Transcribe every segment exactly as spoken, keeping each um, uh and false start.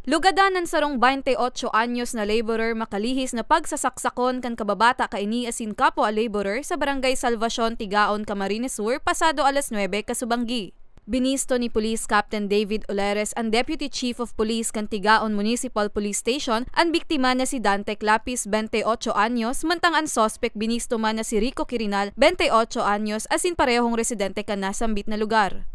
Lugadan an sarong baynte otso anyos na laborer makalihis na pagsasaksakon kan kababata kaini asin kapwa laborer sa Barangay Salvacion, Tigaon, Camarines Sur, pasado alas nuebe kasubanggi. Binisto ni Police Captain David Oleres, an Deputy Chief of Police kan Tigaon Municipal Police Station, an biktima na si Dante Clapis, baynte otso anyos, mantang an suspek binisto man na si Rico Quirinal, baynte otso anyos, asin parehong residente kan nasambit na lugar.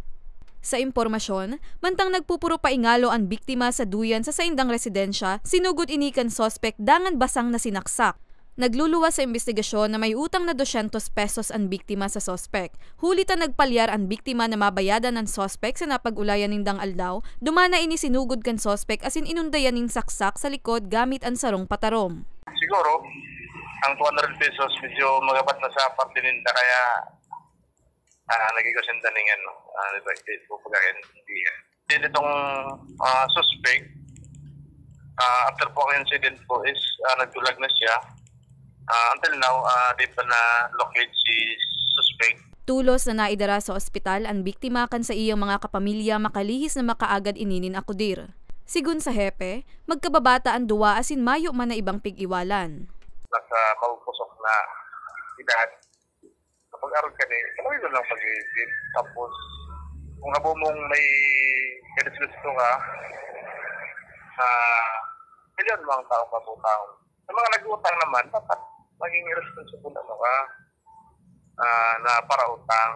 Sa impormasyon, mantang nagpupurupaingalo an biktima sa duyan sa saindang residensya, sinugod ini kan suspek dangan basang na sinaksak. Nagluluwas sa imbestigasyon na may utang na dosyentos pesos an biktima sa suspek, huli ta nagpalyar an biktima na mabayadan an suspek sa napag-ulayan nindang aldaw, duman na ini sinugod kan suspek asin inundayan nin saksak sa likod gamit an sarong patarom. Siguro, ang two hundred pesos medyo magapat na sa parte ninda kaya ah, naging kasinda ning ano, ah, di ba, di po pagkakaintindihan. Then itong ah, suspect, ah, after po ang incident po is ah, nagdulag na siya. Ah, until now, ah, di pa na-locate si suspect. Tulos na naidara sa ospital an biktima kan saiyang mga kapamilya makalihis na makaagad ini nin akudir. Sigon sa hepe, magkababata an duwa asin mayo man na ibang pig-iwalan. Nasa mapupusok na edad. Kapag arog ka ni, malawig lang pag-iisip. Tapos, kung habo mong may kadisgusto ka, ah, kailangan mo ang taong mabutang. Sa mga nag-utang naman, dapat maging responsible ano ka, ah, na parautang.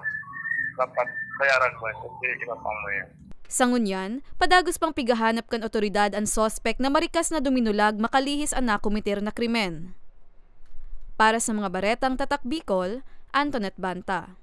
Dapat bayaran mo yan kasi inutang mo yan. Sa ngunyan, padagos pang pighahanap kan otoridad an suspek na marikas na duminulag makalihis an nakometer na krimen. Para sa mga baretang Tatak Bicol, Antoinette Banta.